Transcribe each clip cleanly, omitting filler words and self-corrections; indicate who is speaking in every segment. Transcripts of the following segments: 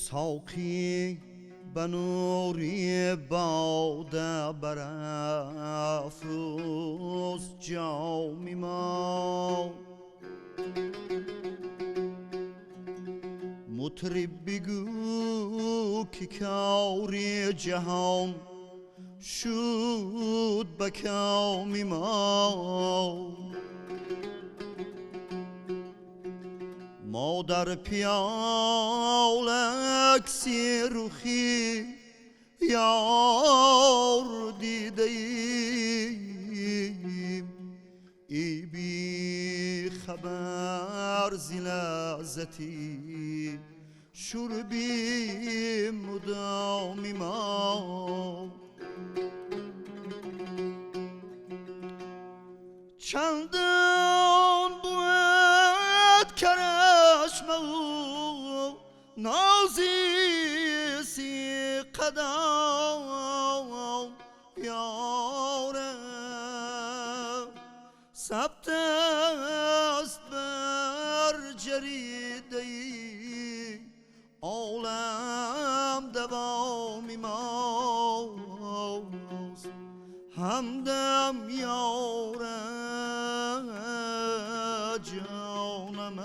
Speaker 1: ساقی به نوری باده برافروز جامی ما، مطرب بگو که کاری جهان شد به کامی ما. ما در پیاله عکسی روخی یار دیده ایم، ای بی خبر ز لذتی شربی مدامی ما. چندان بود کرشمه و نازی سی قدم یارم، ثبت است بر جریده ای عالم دوامی ماست. همدم یارم جانم،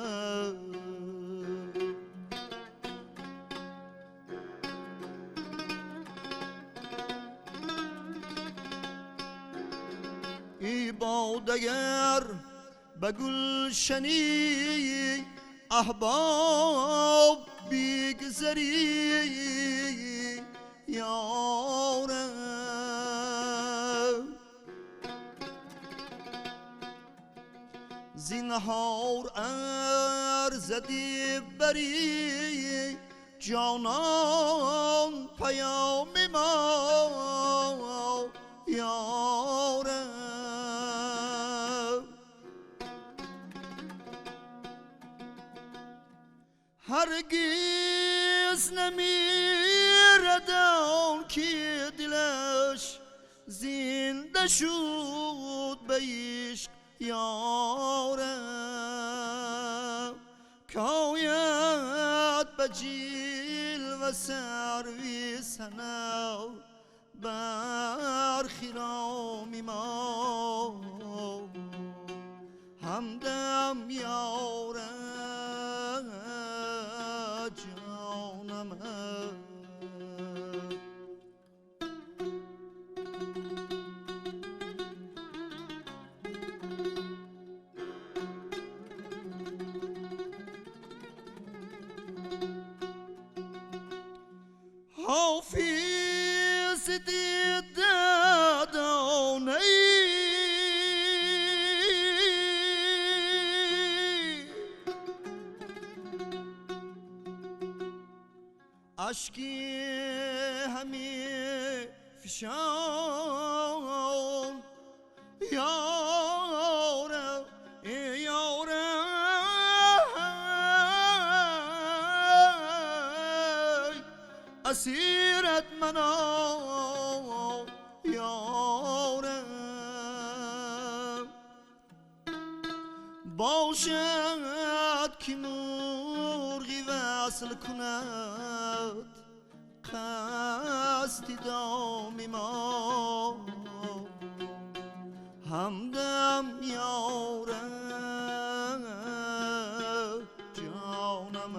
Speaker 1: ای بادگر به گلشنی احباب بگذری یارم، زینهار ارزدی بری جانان پیام ما یارم. هرگز نمیرد آن که دلش زنده شد به عشق یارم، کاید به جلوه سروی سنا بر خرامی ما. همدم یارم جانم، حافظ دیده دانه اشکی همی فشان یارم یارم، اسیرت منا یارم. باشد که مرغی وصل کند قصد دام ما، همدم یارم جانم،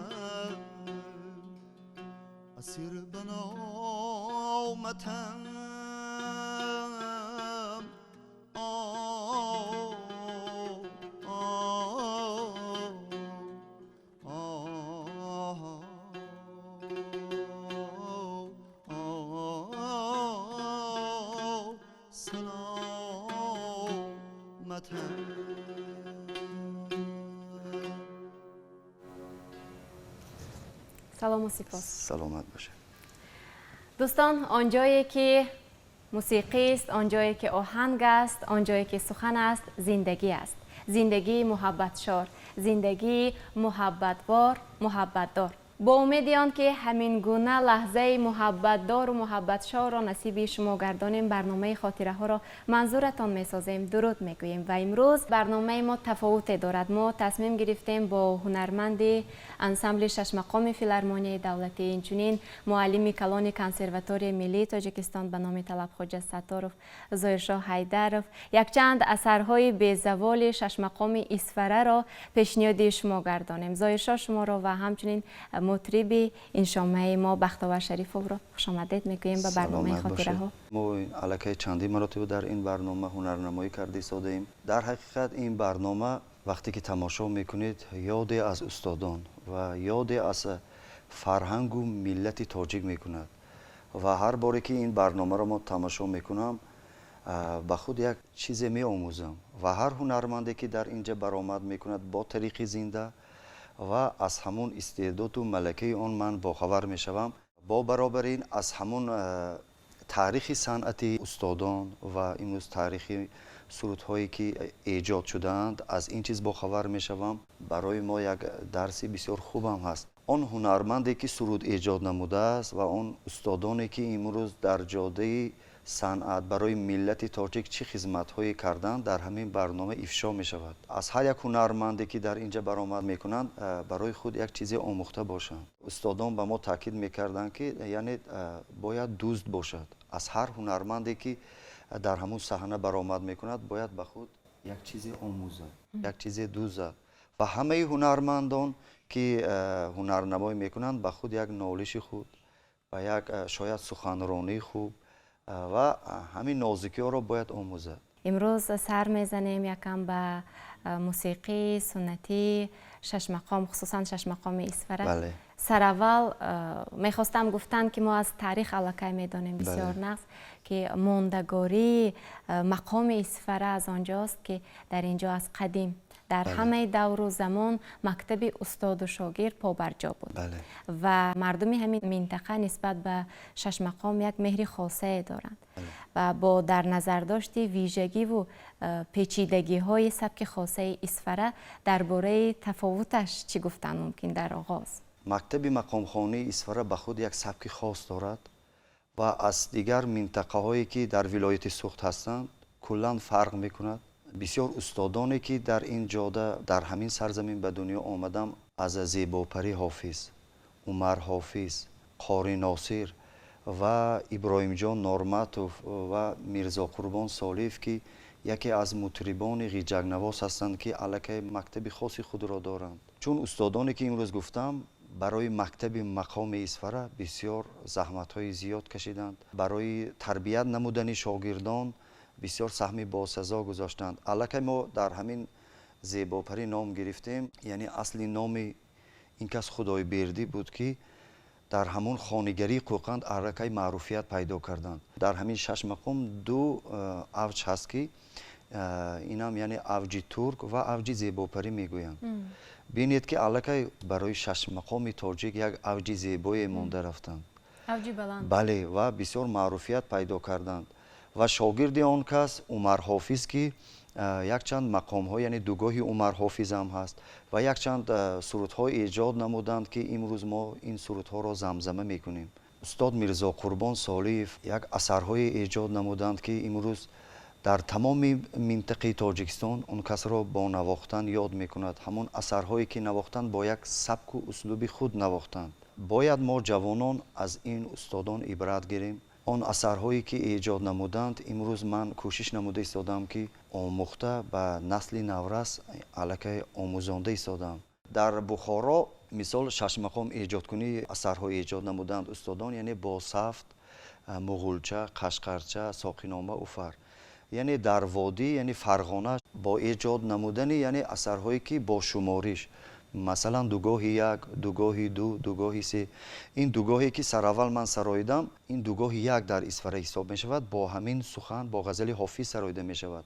Speaker 1: اسیر بنامتم
Speaker 2: Салом ва сипос.
Speaker 1: Саломат бошед.
Speaker 2: Дӯстон, он ҷое ки мусиқист, он ҷое ки оҳанг аст, он ҷое ки сухан аст, зиндагӣ аст. Зиндагии муҳаббатшор, зиндагии муҳаббатвор, муҳаббатдор. Бо умеди он ки ҳамин гуна лаҳзаи муҳаббатдору муҳаббатшорро насиби шумо гардонем, барномаи хотираҳоро манзуратон месозем. Дуруд мегӯем ва имрӯз барномаи мо тафовуте дорад. Мо тасмим гирифтем бо ҳунарманди ансамбли шашмақоми филармонияи давлатӣ, инчунин муаллими калони Консерваторияи миллии Тоҷикистон ба номи Талабхоҷа Сатторов, Зоҳиршоҳ Ҳайдаров, якчанд асарҳои безаволи шашмақоми Исфараро пешниҳоди шумо гардонем. Зоҳиршоҳ, шуморо ва ҳамчунин мутриби ин шомаи мо Бахтовар Шарифовро хушомадед мегӯем ба барномаи хотираҳо.
Speaker 1: Мо аллакай чандин маротиба дар ин барнома ҳунарнамоӣ карда истодаем. Дар ҳақиқат, ин барнома вақте ки тамошо мекунед, ёде аз устодон ва ёде аз фарҳангу миллати тоҷик мекунад. Ва ҳар боре ки ин барномаро мо тамошо мекунам, ба худ як чизе меомӯзам. Ва ҳар ҳунарманде ки дар ин ҷа баромад мекунад бо тариқи зинда, ва аз ҳамун истеъдоду малакаи он ман бохабар мешавам. Бо баробари ин, аз ҳамун таърихи санъати устодон ва имрӯз таърихи сурудҳое ки эҷод шудаанд, аз ин чиз бохабар мешавам. Барои мо як дарси бисёр хубам ҳаст. Он ҳунарманде ки суруд эҷод намудааст ва он устодоне ки имрӯз дар ҷодаи санъат барои миллати тоҷик чӣ хизматҳое карданд, дар ҳамин барнома ифшо мешавад. Аз ҳар як ҳунарманде ки дар ин ҷа баромад мекунанд, барои худ як чизе омӯхта бошанд. Устодон ба мо таъкид мекарданд, ки яъне бояд дӯст бошад. Аз ҳар ҳунарманде ки дар ҳамун саҳна баромад мекунад, бояд ба худ як чизе омӯзад, як чизе дӯзад. Ва ҳамаи ҳунармандон ки ҳунарнамоӣ мекунанд, ба худ як нолиши худ ва як шояд суханронии хуб ва ҳамин нозикиҳоро бояд омӯзад.
Speaker 2: Имрӯз сар мезанем якам ба мусиқии суннатии шашмақом, хусусан шашмақоми Исфара. Сараввал мехостам гуфтан, ки мо аз таърих аллакай медонем бисёр нағз, ки мондагории мақоми Исфара аз он ҷост, ки дар ин ҷо аз қадим дар ҳамаи давру замон мактаби устоду шогирд побарҷо буд ва мардуми ҳамин минтақа нисбат ба шашмақом як меҳри хосае доранд. Ва бо дар назардошти вижагиву печидагиҳои сабки хосаи Исфара, дар бораи тафовуташ чӣ гуфтан мумкин дар оғоз?
Speaker 1: Мактаби мақомхонии Исфара ба худ як сабки хос дорад ва аз дигар минтақаҳое ки дар вилояти Суғд ҳастанд, куллан фарқ мекунад. Бисёр устодоне ки дар ин ҷода, дар ҳамин сарзамин ба дунё омадам, аз Зебопарӣ Ҳофиз, Умар Ҳофиз, Қори Носир ва Иброҳимҷон Норматов ва Мирзоқурбон Солиев, ки яке аз мутрибони ғиҷакнавоз ҳастанд, ки аллакай мактаби хоси худро доранд. Чун устодоне ки имрӯз гуфтам, барои мактаби мақоми Исфара бисёр заҳматҳои зиёд кашиданд, барои тарбият намудани шогирдон бисёр саҳми босазо гузоштанд. Аллакай мо дар ҳамин Зебопарӣ ном гирифтем, яъне асли номи ин кас Худойбердӣ буд, ки дар ҳамун хонигарии Қӯқанд аллакай маъруфият пайдо карданд. Дар ҳамин шаш мақом ду авҷ ҳаст, ки инам яъне авҷи турк ва авҷи Зебопарӣ мегӯянд. Бинед, ки аллакай барои шашмақоми тоҷик як авҷи зебое монда рафтанд.
Speaker 2: Авҷи баланд.
Speaker 1: Бале, ва бисёр маъруфият пайдо карданд. Ва шогирди он кас Умар Ҳофиз, ки якчанд мақомҳо, яъне дугоҳи Умар Ҳофизам ҳаст, ва якчанд сурудҳо эҷод намуданд, ки имрӯз мо ин сурудҳоро замзама мекунем. Устод Мирзо Қурбон Солиев як асарҳое эҷод намуданд, ки имрӯз дар тамоми минтақаи Тоҷикистон он касро бо навохтан ёд мекунад. Ҳамон асарҳое ки навохтанд, бо як сабку услуби худ навохтанд. Бояд мо ҷавонон аз ин устодон ибрат гирем. Он асарҳое ки эҷод намуданд, имрӯз ман кӯшиш намуда истодам, ки омӯхта ба насли наврас аллакай омӯзонда истодам. Дар Бухоро, мисол, шашмақом эҷодкунии асарҳо эҷод намуданд устодон, яъне бо сафт, муғулча, қашқарча, соқинома, уфар. Яъне дар водӣ, яъне Фарғона, бо эҷод намудани, яъне асарҳое ки бо шумориш, масалан, дугоҳи як, дугоҳи ду, дугоҳи се. Ин дугоҳе ки сараввал ман сароидам, ин дугоҳи як дар Исфара ҳисоб мешавад, бо ҳамин сухан, бо ғазали Ҳофиз сароида мешавад.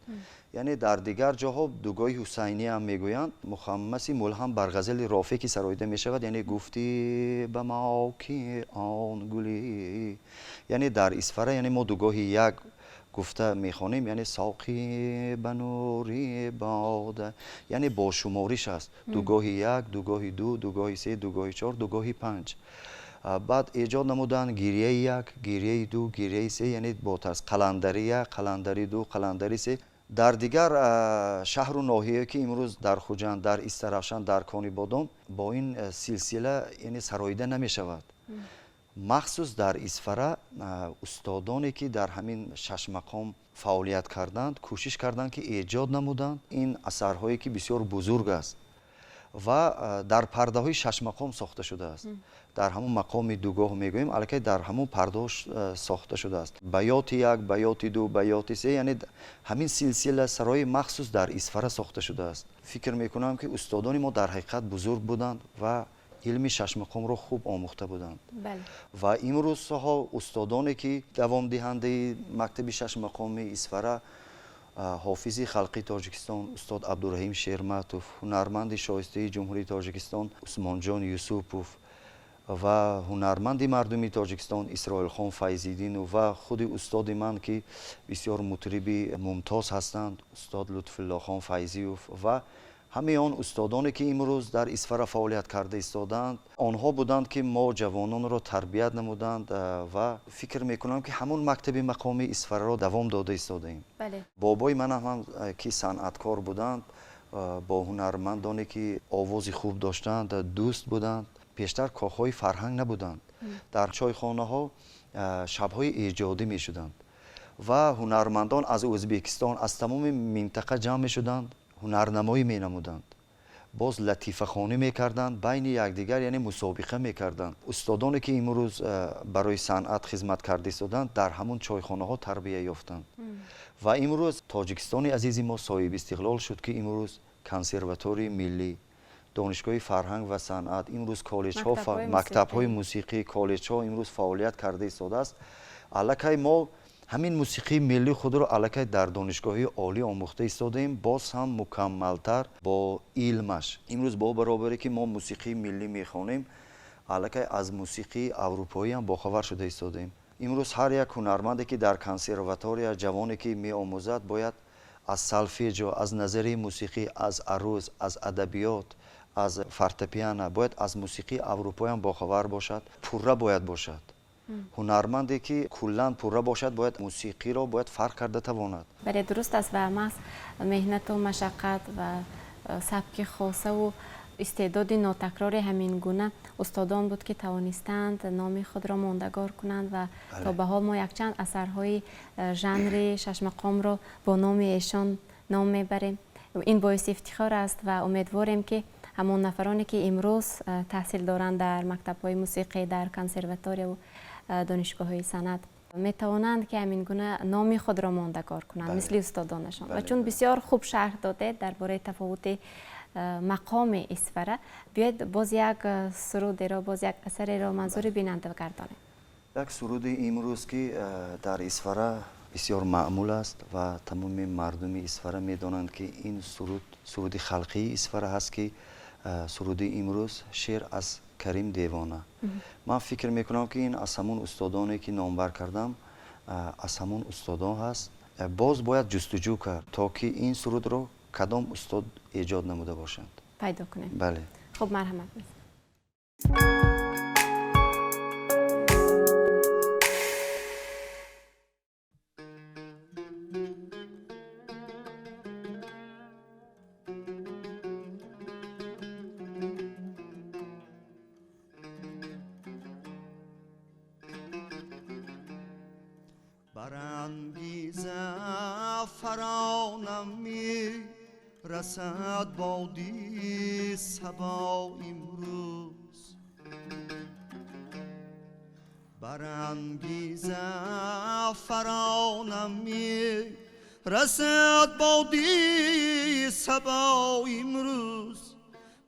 Speaker 1: Яъне дар дигар ҷоҳо дугоҳи ҳусайниам мегӯянд, мухаммаси мулҳам бар ғазали Рофе ки сароида мешавад, яъне гуфтӣ ба мо ки он гулӣ. Яъне дар Исфара, яъне мо дугоҳи як гуфта. Гуфта мехонем, яъне соқи ба нури бода, яъне бо шумориш аст. Дугоҳи як, дугоҳи ду, дугоҳи се, дугоҳи чор, дугоҳи панҷ. Баъд эҷод намуданд гирияи як, гирияи ду, гирияи се, яъне бо тарз қаландари як, қаландари ду, қаландари се. Дар дигар шаҳру ноҳияе ки имрӯз дар Хуҷанд, дар Истаравшан, дар Конибодом бо ин силсила яъне сароида намешавад. Махсус дар Исфара устодоне ки дар ҳамин шашмақом фаъолият карданд, кӯшиш карданд ки эҷод намуданд ин асарҳое ки бисёр бузург аст ва дар пардаҳои шашмақом сохта шудааст. Дар ҳамон мақоми дугоҳ мегӯем, аллакай дар ҳамон пардаҳо сохта шудааст. Баёти як, баёти ду, баёти се, яъне ҳамин силсила сарои махсус дар Исфара сохта шудааст. Фикр мекунам ки устодони мо дар ҳақиқат бузург буданд ва илми шашмақомро хуб омӯхта буданд. Ва имрӯзҳо устодоне ки давомдиҳандаи мактаби шашмақоми Исфара, ҳофизи халқи Тоҷикистон устод Абдураҳим Шерматов, ҳунарманди шоистаи Ҷумҳурии Тоҷикистон Усмонҷон Юсупов ва ҳунарманди мардуми Тоҷикистон Исроилхон Файзиддинов ва худи устоди ман ки бисёр мутриби мумтоз ҳастанд, устод Лутфуллохон Файзиев ва ҳамаи он устодоне ки имрӯз дар Исфара фаъолият карда истодаанд, онҳо буданд ки мо ҷавононро тарбият намуданд ва фикр мекунам ки ҳамон мактаби мақоми Исфараро давом дода истодаем. Бобои манам ҳам ки санъаткор буданд, бо ҳунармандоне ки овози хуб доштанд, дӯст буданд. Пештар кохҳои фарҳанг набуданд. Дар чойхонаҳо шабҳои эҷодӣ мешуданд ва ҳунармандон аз Ӯзбекистон, аз тамоми минтақа ҷамъ мешуданд, ҳунарнамоӣ менамуданд, боз латифахонӣ мекарданд байни якдигар, яъне мусобиқа мекарданд. Устодоне ки имрӯз барои санъат хизмат карда истоданд, дар ҳамон чойхонаҳо тарбия ёфтанд. Ва имрӯз Тоҷикистони азизи мо соҳиби истиқлол шуд, ки имрӯз консерватории миллӣ, донишгоҳи фарҳанг ва санъат, имрӯз коллеҷҳо, мактабҳои мусиқӣ, коллеҷҳо имрӯз фаъолият карда истодааст. Аллакай мо ҳамин мусиқии миллии худро аллакай дар донишгоҳи олӣ омӯхта истодаем, боз ҳам мукаммалтар бо илмаш. Имрӯз бо баробаре ки мо мусиқии миллӣ мехонем, аллакай аз мусиқии аврупоӣ ҳам бохабар шуда истодаем. Имрӯз ҳар як ҳунарманде ки дар консерватория, ҷавоне ки меомӯзад, бояд аз солфеҷо, аз назарияи мусиқӣ, аз аруз, аз адабиёт, аз фортепиано, бояд аз мусиқии аврупоӣ ҳам бохабар бошад, пурра бояд бошад. Ҳунарманде ки куллан пурра бошад, бояд мусиқиро бояд фарқ карда тавонад.
Speaker 2: Бале, дуруст аст ва маҳз меҳнату машаққат ва сабки хосаву истеъдоди нотакрори ҳамин гуна устодон буд ки тавонистанд номи худро мондагор кунанд ва то ба ҳол мо якчанд асарҳои жанри шашмақомро бо номи эшон ном мебарем. Ин боиси ифтихор аст ва умедворем ки ҳамон нафароне ки имрӯз таҳсил доранд дар мактабҳои мусиқӣ, дар консерваторияву донишгоҳҳои санъат, метавонанд ки ҳамин гуна номи худро мондагор кунанд мисли устодонашон. Ва чун бисёр хуб шарҳ додед дар бораи тафовути мақоми Исфара, биёед боз як сурудеро, боз як асареро манзури бинанда гардонем.
Speaker 1: Як суруди имрӯз ки дар Исфара бисёр маъмул аст ва тамоми мардуми Исфара медонанд ки ин суруд суруди халқии Исфара ҳаст, ки суруди имрӯз шеър аз Карим Девона. Ман фикр мекунам ки ин аз ҳамон устодоне ки номбар кардам, аз ҳамон устодон ҳаст. Боз бояд ҷустуҷӯ кард то ки ин сурудро кадом устод эҷод намуда бошанд.
Speaker 2: Пайдо кунем.
Speaker 1: Бале.
Speaker 2: Хуб, марҳамат.
Speaker 1: رسد بادی صبا امروز، برانگیز فرانم می رسد بادی صبا امروز،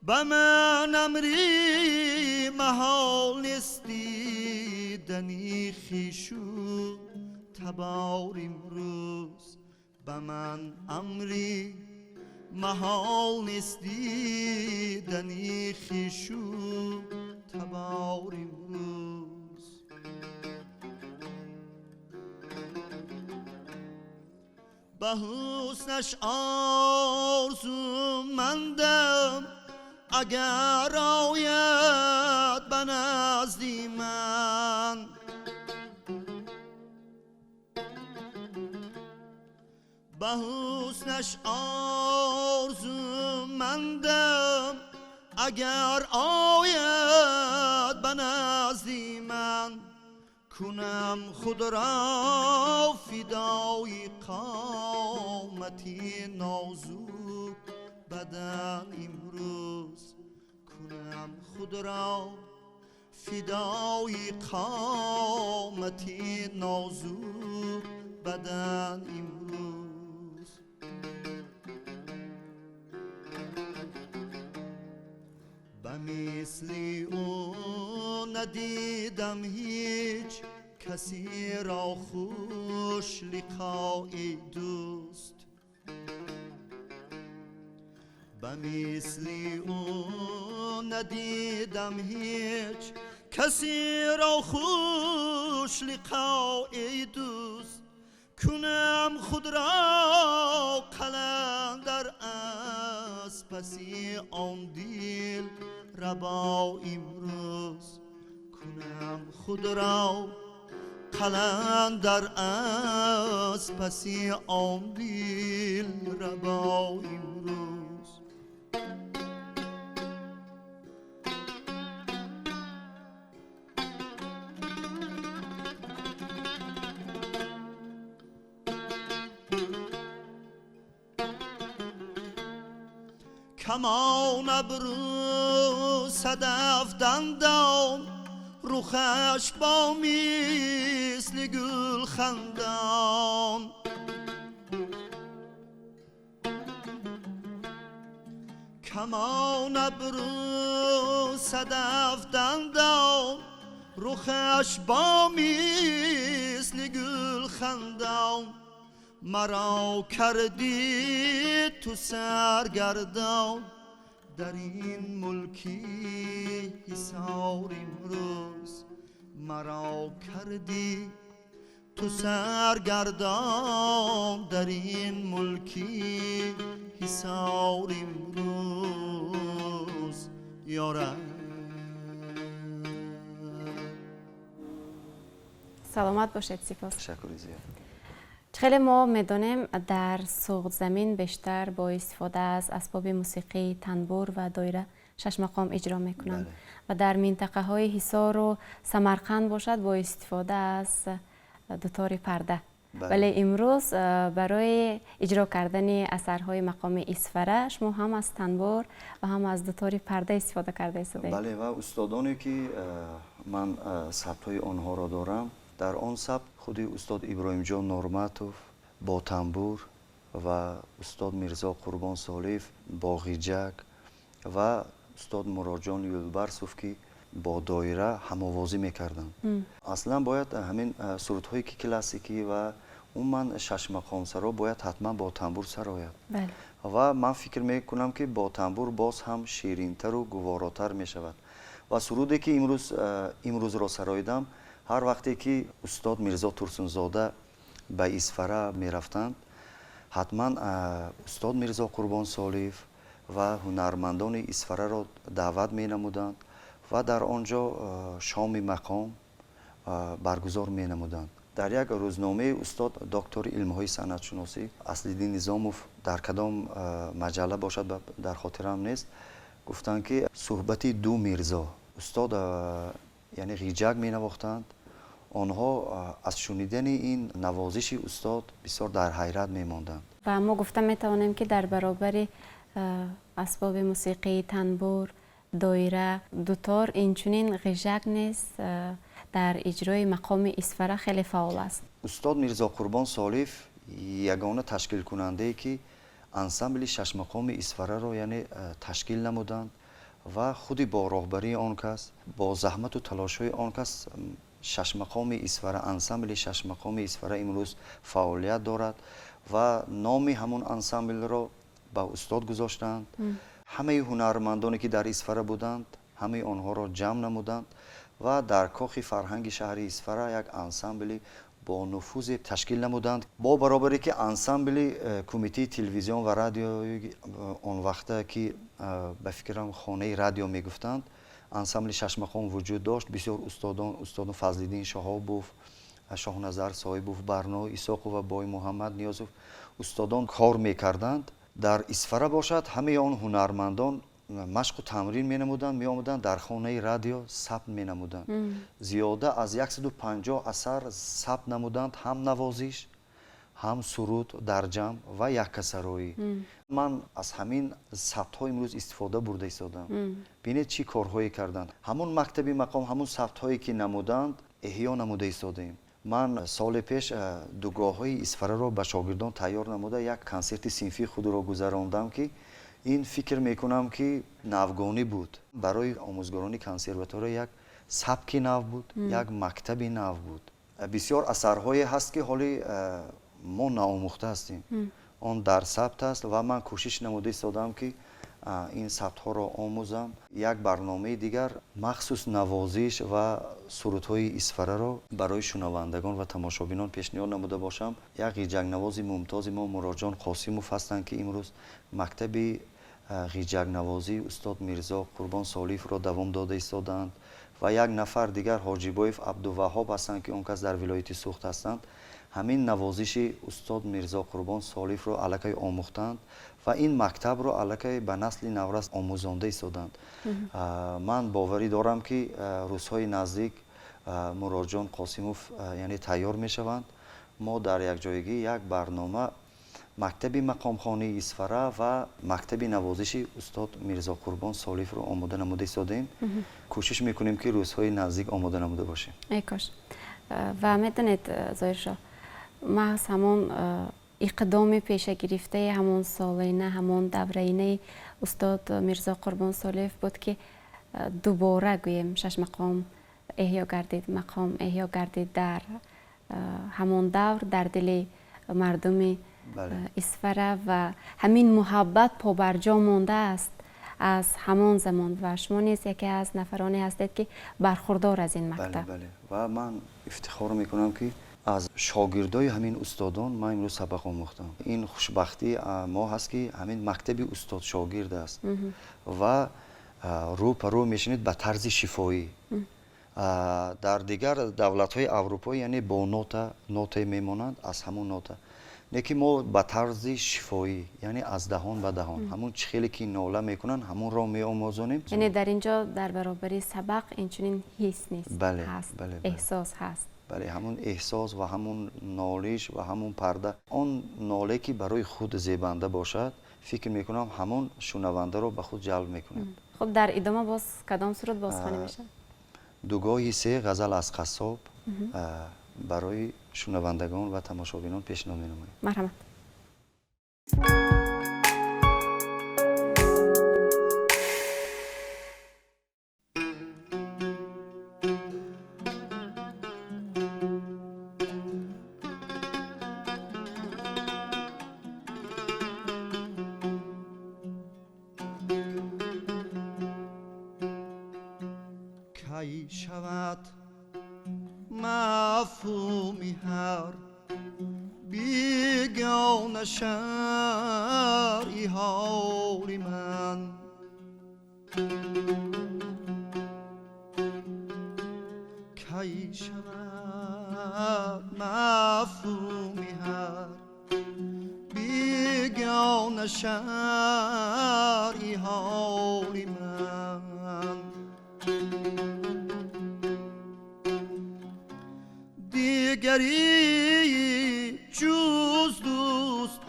Speaker 1: به من امری محال نیست دیدنی خویش و تبار امروز، به من امری محال نیست دیدنی خویش و تبار امروز.
Speaker 3: Ба ҳуснаш орзумандам, агар ояд ба назди ман. Ба ҳуснаш орзумандам, агар ояд ба назди ман. Кунам худро фидои қомати нозук бадан имрӯз. Кунам худро фидои қомати нозук бадан имрӯз. Ба мисли ӯ надидам ҳеҷ касеро хуш лиқои дӯст. Ба мисли ӯ надидам ҳеҷ касеро хуш лиқои дӯст. Кунам худро қаландар аз паси он дил рабо имрӯз. Кунам худро қаландар аз паси он дил рабо имрӯз. Камон абрӯ садаф дандон, рухаш бо мисли гул хандон. Камон абрӯ садаф дандон, рухаш бо мисли гул хандон. Маро кардӣ ту саргардон дар ин мулки ҳисор имрӯз. Маро кардӣ ту саргардон дар ин мулки ҳисор имрӯз. Ёра
Speaker 2: саломат бошед. Сипос.
Speaker 1: Ташаккури зиёд.
Speaker 2: Хеле мо медонем, дар Суғдзамин бештар бо истифода аз асбоби мусиқии танбур ва доира шашмақом иҷро мекунанд ва дар минтақаҳои Ҳисору Самарқанд бошад бо истифода аз дутори парда. Вале имрӯз барои иҷро кардани асарҳои мақоми Исфара шумо ҳам аз танбур ва ҳам аз дутори парда истифода карда истодаед.
Speaker 1: Бале, ва устодоне ки ман сабтҳои онҳоро дорам, дар он сабт худи устод Иброҳимҷон Норматов бо тамбур ва устод Мирзо Қурбон Солиев бо ғиҷак ва устод Муроҷон Юлбарсов ки бо доира ҳамовозӣ мекарданд. Аслан бояд ҳамин сурудҳое ки классикӣ ва умуман шашмақомсаро бояд ҳатман бо тамбур сарояд. Ва ман фикр мекунам, ки бо тамбур боз ҳам ширинтару гуворотар мешавад. Ва суруде ки имрӯзро сароидам, ҳар вақте ки устод Мирзо Турсунзода ба Исфара мерафтанд, ҳатман устод Мирзо Қурбон Солиев ва ҳунармандони Исфараро даъват менамуданд ва дар он ҷо шоми мақом баргузор менамуданд. Дар як рӯзномаи устод доктори илмҳои санъатшуносӣ Аслиддин Низомов, дар кадом маҷалла бошад, дар хотирам нест, гуфтанд, ки суҳбати ду Мирзо, устод яъне ғиҷак менавохтанд, онҳо аз шунидани ин навозиши устод бисёр дар ҳайрат мемонданд.
Speaker 2: Ва мо гуфта метавонем, ки дар баробари асбоби мусиқии танбур, доира, дутор, инчунин ғижак низ дар иҷрои мақоми Исфара хеле фаъол аст.
Speaker 1: Устод Мирзо Қурбон Солиев ягона ташкилкунандае, ки ансамбли шашмақоми Исфараро яъне ташкил намуданд ва худи бо роҳбарии он кас, бо заҳмату талошҳои он кас шашмақоми Исфара, ансамбли шашмақоми Исфара имрӯз фаъолият дорад ва номи ҳамон ансамблро ба устод гузоштанд. Ҳамаи ҳунармандоне, ки дар Исфара буданд, ҳамаи онҳоро ҷамъ намуданд ва дар кохи фарҳанги шаҳри Исфара як ансамбли Бо нуфузе ташкил намуданд, бо баробаре ки ансамбли кумитаи телевизион ва радиои он вақта, ки ба фикрам хонаи радио мегуфтанд, ансамбли шашмақом вуҷуд дошт. Бисёр устодон, устодон Фазлиддин Шаҳобов, Шоҳназар Соҳибов, Барно Исоқова, Бой Муҳаммад Ниёзов, устодон кор мекарданд. Дар Исфара бошад, ҳамаи он ҳунармандон машқу тамрин менамуданд, меомаданд, дар хонаи радио сабт менамуданд. Зиёда аз 150 асар сабт намуданд, ҳам навозиш, ҳам суруд дар ҷамъ ва яккасароӣ. Ман аз ҳамин сабтҳо имрӯз истифода бурда истодам. Бинед, чӣ корҳое карданд. Ҳамун мактаби мақом, ҳамун сабтҳое ки намуданд, эҳё намуда истодаем. Ман соли пеш дугоҳҳои Исфараро ба шогирдон тайёр намуда, як консерти синфии худро гузарондам, ки ин фикр мекунам, ки навгонӣ буд барои омӯзгорони консерватория, як сабки нав буд, як мактаби нав буд. Бисёр асарҳое ҳаст, ки ҳоли мо наомӯхта ҳастем, он дар сабт аст ва ман кӯшиш намуда истодам, ки ин сабтҳоро омӯзам. Як барномаи дигар махсус навозиш ва сурудҳои Исфараро барои шунавандагон ва тамошобинон пешниҳод намуда бошам. Як ғиҷакнавози мумтози мо Муроҷон Қосимов ҳастанд, ки имрӯз мактаби ғиҷакнавозии устод Мирзо Қурбон Солиевро давом дода истодаанд, ва як нафар дигар Ҳоҷибоев Абдуваҳҳоб ҳастанд, ки он кас дар вилояти Суғд ҳастанд. Ҳамин навозиши устод Мирзо Қурбон Солиевро аллакай омӯхтанд ва ин мактабро аллакай ба насли наврас омӯзонда истоданд. Ман боварӣ дорам, ки рӯзҳои наздик Муроҷон Қосимов, яъне, тайёр мешаванд. Мо дар якҷоягӣ як барнома мактаби мақомхонии Исфара ва мактаби навозиши устод Мирзо Қурбон Солиевро омода намуда истодаем. Кӯшиш мекунем, ки рӯзҳои наздик омода намуда бошем.
Speaker 2: Эй кош! Ва медонед, Зоҳиршоҳ, маҳз ҳамон иқдоми пешагирифтаи ҳамон солаина, ҳамон давраинаи устод Мирзо Қурбон Солиев буд, ки дубора, гӯем, шашмақом эҳё гардид, мақом эҳё гардид. Дар ҳамон давр дар дили мардуми Исфара ва ҳамин муҳаббат побарҷо мондааст аз ҳамон замон, ва шумо низ яке аз нафароне ҳастед, ки бархурдор аз ин мактаб.
Speaker 1: Бале, ва ман ифтихор мекунам, ки аз шогирдои ҳамин устодон ман имрӯз сабақ омӯхтам. Ин хушбахтии мо ҳаст, ки ҳамин мактаби устод-шогирд аст ва рӯ ба рӯ мешинед ба тарзи шифоӣ. Дар дигар давлатҳои аврупоӣ, яъне, бо нота, нотае мемонанд, аз ҳамон нота не, ки мо ба тарзи шифоӣ, яъне аз даҳон ба даҳон, ҳамун чӣ хеле ки нола мекунанд, ҳамонро меомӯзонем.
Speaker 2: Яъне дар ин ҷо дар баробари сабақ инчунин ҳис низ ҳаст, эҳсос ҳаст.
Speaker 1: Бале, ҳамун эҳсос ва ҳамун нолиш ва ҳамун парда, он ноле, ки барои худ зебанда бошад, фикр мекунам, ҳамон шунавандаро ба худ ҷалб мекунад.
Speaker 2: Хуб, дар идома боз кадом суруд бозхонӣ мешавад?
Speaker 1: Дугоҳи се, ғазал аз қассоб, барои шунавандагон ва тамошобинон пешниҳод менамоем.
Speaker 2: Марҳамат.
Speaker 3: Кай шавад мафҳуми ҳар бегона шарҳи ҳоли ман? Кай шавад мафҳуми ҳар бегона шарҳи ҳоли ман? Дигари ҷуз дӯст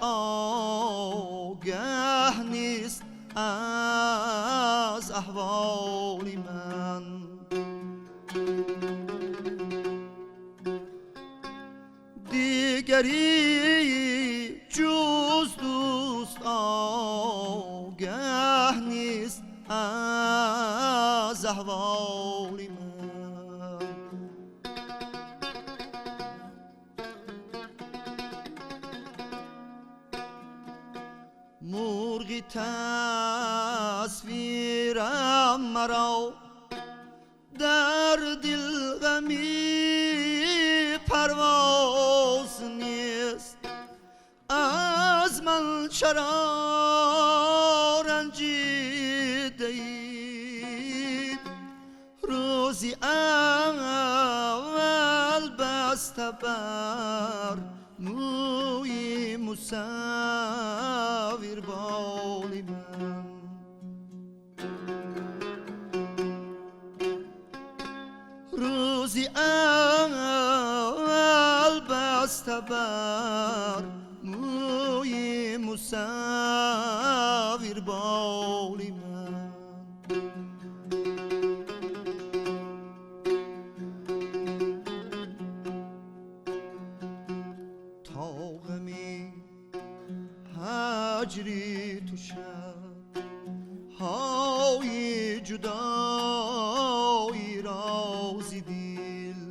Speaker 3: огаҳ нест аз аҳволи ман. Дигари ҷуз дӯст огаҳ нест аз аҳволи ман. Мурғи тасвирам маро дар дил ғами парвоз. چرا رنجیده ای؟ روزی اول بسته بر موی مصور بال من. روزی اول بسته بر موی مصور بال من. تا غمی هجری تو شب های جدایی رازی دل،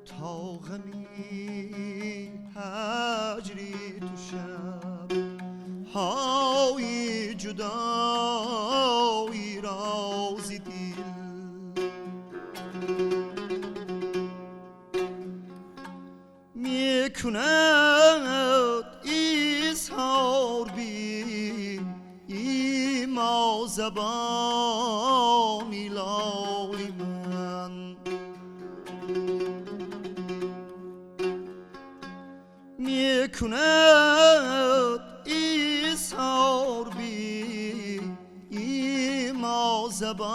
Speaker 3: تا غمی هجری تو شب های جدایی رازی دل. میکند اظهار بی ایما زبانی لالی من، میکند اظهار بی ایما زبانی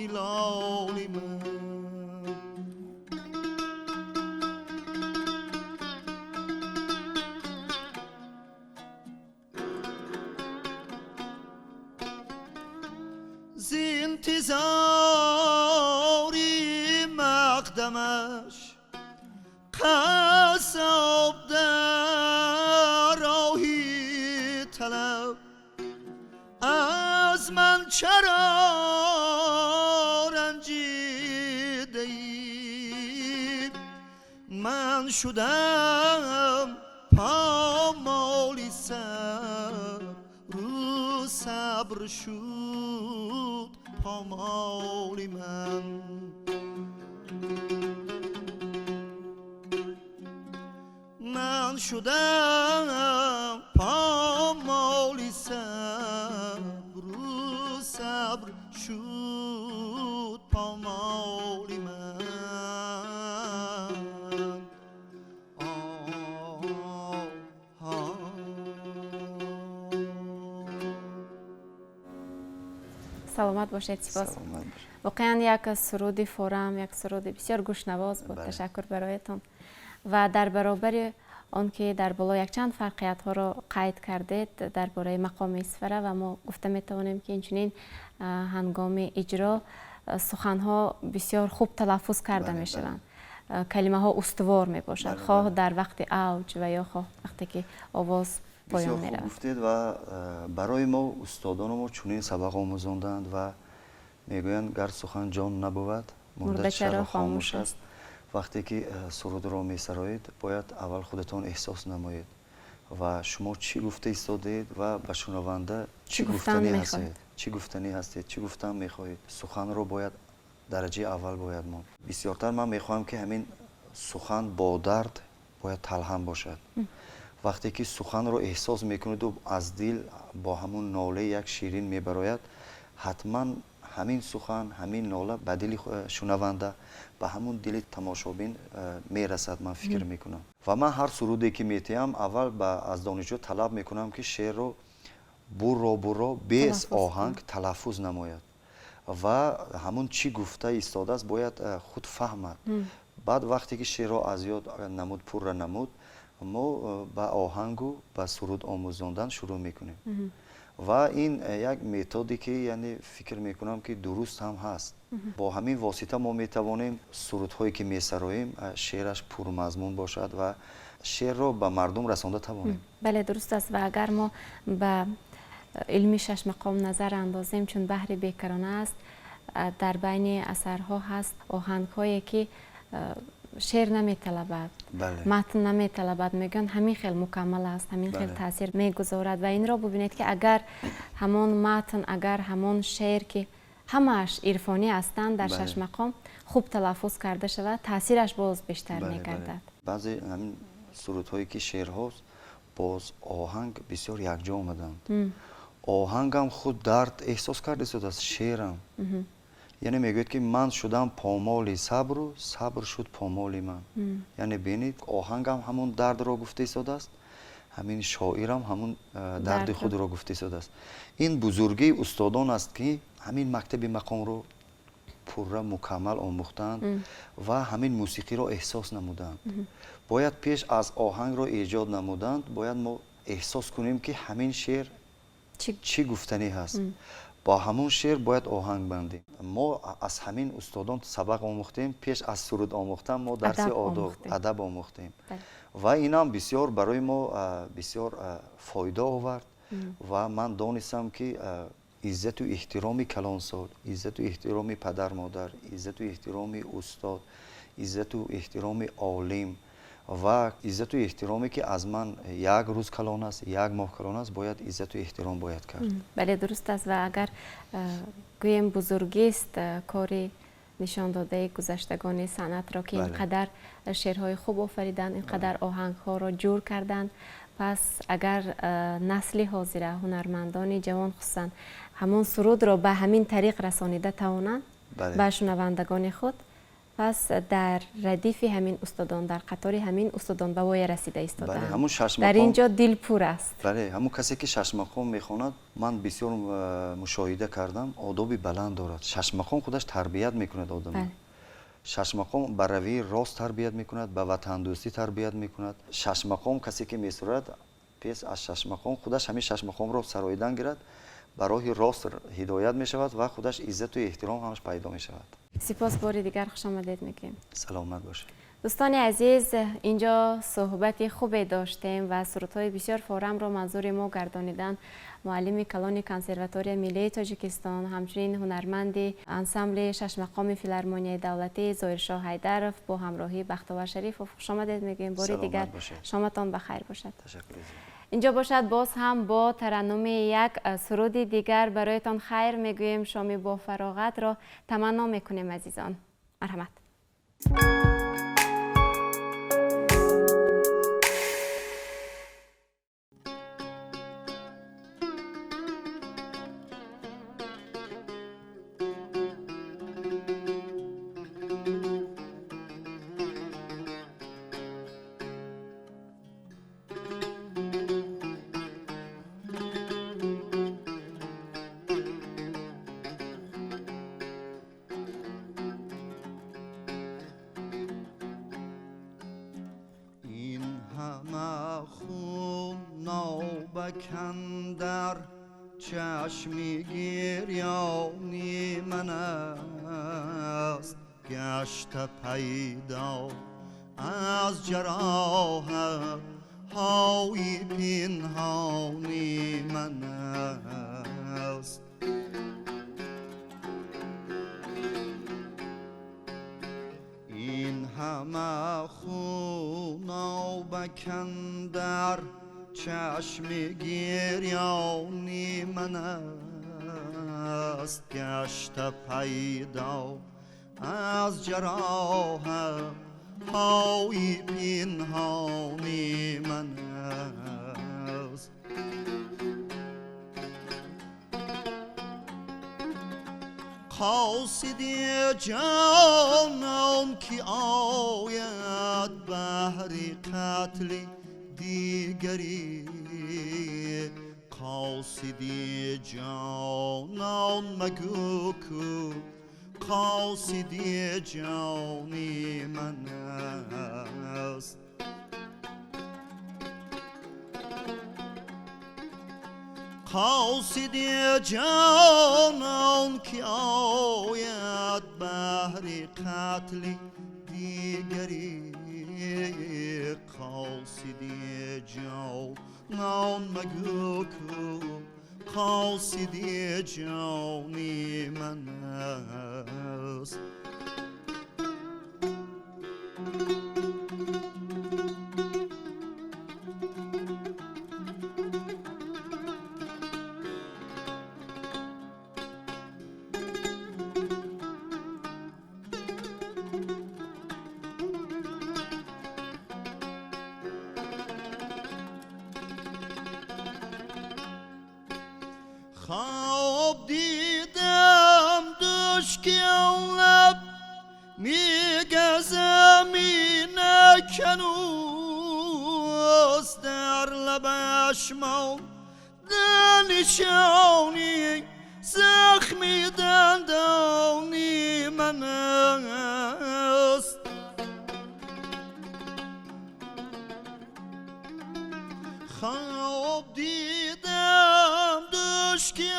Speaker 3: لالی من. ز انتظاری مقدمش قصاب در راهی طلب، از من چرا رنجیده ای؟ من شدم پامالی صبر رو صبر شد پامالی من. من شدم پامالی صبر و صبر شد پامالی من.
Speaker 2: Саломат бошед, сипос.
Speaker 1: Саломат бошед.
Speaker 2: Воқеан як суруди форам, як суруди бисёр гӯшнавоз буд.
Speaker 1: Бале.
Speaker 2: Ташаккур бароятон. Ва дар баробари он ки дар боло якчанд фарқиятҳоро қайд кардед дар бораи мақоми Исфара, ва мо гуфта метавонем ки инчунин ҳангоми иҷро суханҳо бисёр хуб талаффуз карда мешаванд. Калимаҳо устувор мебошад, хоҳ дар вақти авҷ ва ё хоҳ вақте ки овоз поён
Speaker 1: бисёр хуб
Speaker 2: меравад.
Speaker 1: Гуфтед ва барои мо устодоно мо чунин сабақ омӯзонданд ва мегӯянд гар сухан ҷон набувад, мурда
Speaker 2: мурда
Speaker 1: чаро
Speaker 2: чаро
Speaker 1: хомӯш
Speaker 2: хомӯш
Speaker 1: аст.
Speaker 2: аст.
Speaker 1: Вақте ки сурудро месароед, бояд аввал худатон эҳсос намоед ва шумо чӣ гуфта истодаед ва ба шунаванда чӣ
Speaker 2: чӣ гуфтан
Speaker 1: гуфтанӣ
Speaker 2: мехоҳед?
Speaker 1: ҳастед, чӣ гуфтанӣ ҳастед, чӣ гуфтан мехоҳед. Суханро бояд дараҷаи аввал бояд монд. Бисёртар ман мехоҳам ки ҳамин сухан бо дард бояд талҳам бошад. Вақте ки суханро эҳсос мекунеду аз дил бо ҳамун нолаи як ширин мебарояд, ҳатман ҳамин сухан, ҳамин нола ба дили шунаванда, ба ҳамун дили тамошобин мерасад, ман фикр мекунам. Ва ман ҳар суруде ки метиҳам, аввал аз донишҷӯ талаб мекунам ки шеърро бурро бурро без
Speaker 2: талаффуз
Speaker 1: оҳанг талаффуз намояд ва ҳамун чӣ гуфта истодааст бояд худ фаҳмад. Баъд вақте ки шеърро аз ёд намуд, пурра намуд, мо ба оҳангу ба суруд омӯзондан шурӯъ мекунем. Ва ин як методике, яъне фикр мекунам ки дуруст ҳам ҳаст. Бо ҳамин восита мо метавонем сурудҳое ки месароем, шеъраш пурмазмун бошад ва шеърро ба мардум расонда тавонем.
Speaker 2: Бале, дуруст аст. Ва агар мо ба илми шашмақом назар андозем, чун баҳри бекарона аст, дар байни асарҳо ҳаст оҳангҳое ки шеър наметалабад, матн наметалабад, мегӯянд ҳамин хел мукаммал аст, ҳамин хел таъсир мегузорад. Ва инро бубинед ки агар ҳамон матн, агар ҳамон шеър ки ҳамааш ирфонӣ ҳастанд, дар шашмақом хуб талаффуз карда шавад, таъсираш боз бештар мегардад.
Speaker 1: Баъзе ҳамин сурудҳое ки шеърҳост, боз оҳанг бисёр якҷо омаданд. Оҳангам худ дард эҳсос карда истодааст, шеърам. Яъне мегӯяд ки ман шудам помоли сабру сабр шуд помоли ман. Яъне бинед, оҳангам ҳамон дардро гуфта истодааст, ҳамин шоирам ҳамон дарди худро гуфта истодааст. Ин бузургии устодон аст ки ҳамин мактаби мақомро пурра мукаммал омӯхтаанд ва ҳамин мусиқиро эҳсос намуданд. Бояд пеш аз оҳангро эҷод намуданд, бояд мо эҳсос кунем ки ҳамин шеър чӣ гуфтанӣ ҳаст. Бо ҳамон шеър бояд оҳанг бандем. Мо аз ҳамин устодон сабақ омӯхтем, пеш аз суруд омӯхтан мо дарси адаб омӯхтем. Ва инам бисёр барои мо бисёр фоида овард ва ман донистам ки иззату эҳтироми калонсол, иззату эҳтироми падар модар, иззату эҳтироми устод, иззату эҳтироми олим ва иззату эҳтироме ки аз ман як рӯз калон аст, як моҳ калон аст, бояд иззату эҳтиром бояд кард.
Speaker 2: Бале, дуруст аст. Ва агар гӯем бузургист кори нишондодаи гузаштагони санъатро ки ин қадар шеърҳои хуб офариданд, ин қадар оҳангҳоро ҷур карданд, пас агар насли ҳозира, ҳунармандони ҷавон хусусан ҳамон сурудро ба ҳамин тариқ расонида тавонанд ба шунавандагони худ, пас дар радифи ҳамин устодон, дар қатори ҳамин устодон ба воя расида истодаанд. Дар ин ҷо дил пур аст.
Speaker 1: Бале, ҳамон касе ки шашмақом мехонад, ман бисёр мушоҳида кардам, одоби баланд дорад. Шашмақом худаш тарбият мекунад одамро. Шашмақом ба равии рост тарбият мекунад, ба ватандӯстӣ тарбият мекунад. Шашмақом касе ки месурад, пеш аз шашмақом худаш ҳамин шашмақомро сароидан гирад, ба роҳи рост ҳидоят мешавад ва худаш иззату эҳтиром ҳамаш пайдо мешавад.
Speaker 2: Сипос, бори дигар хушомадед мегӯем.
Speaker 1: Саломат бошед.
Speaker 2: Дӯстони азиз, инҷо суҳбати хубе доштем ва сурудҳои бисёр форамро манзури мо гардониданд муаллими калони консерваторияи миллии Тоҷикистон, ҳамчунин ҳунарманди ансамбли шашмақоми филармонияи давлатӣ Зоҳиршоҳ Ҳайдаров бо ҳамроҳии Бахтовар Шарифов. Хушомадед мегӯем бори дигар. Шоматон ба хайр бошад. Инҷо бошад боз ҳам бо тараннуми як суруди дигар бароятон хайр мегӯем. Шоми бо фароғатро таманно мекунем, азизон. Марҳамат.
Speaker 3: Дар чашми гирёни ман аст, гашта пайдо аз ҷароҳатҳои пинҳони ман аст. Ин ҳама хунобакан дар чашми гирёни ман аст, гашта пайдо аз ҷароҳатҳои пинҳони ман аст. Қосиди ҷонон ки ояд баҳри қатли дигари, қосиди ҷонон магӯ ку қосиди ҷони ман аст. Қосиди ҷонон ки ояд баҳри қатли дигари, қосиди ҷонон магӯ ку қосиди ҷони ман аст. خواب دیدم دوش که لب میگزم اینک هنوز در لبش مانده نشانی زخمی دندانی من است. خواب دیدم دوش که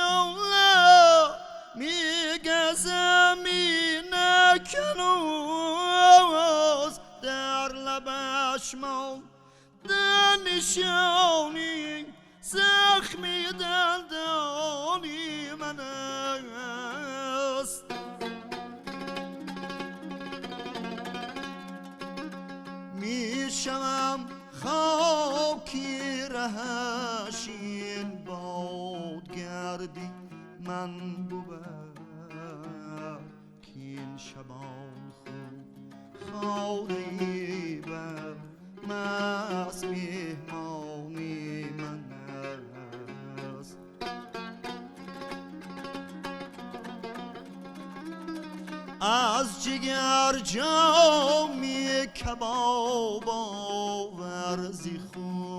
Speaker 3: لب میگزم اینک هنوز در لبش مانده نشانی زخمی دندانی من است. میشوم خاکی رهش این بادگردی من بود که این شبان خود خانه بر مست مهمانی من است. از جگر جامی کباب آور ز خون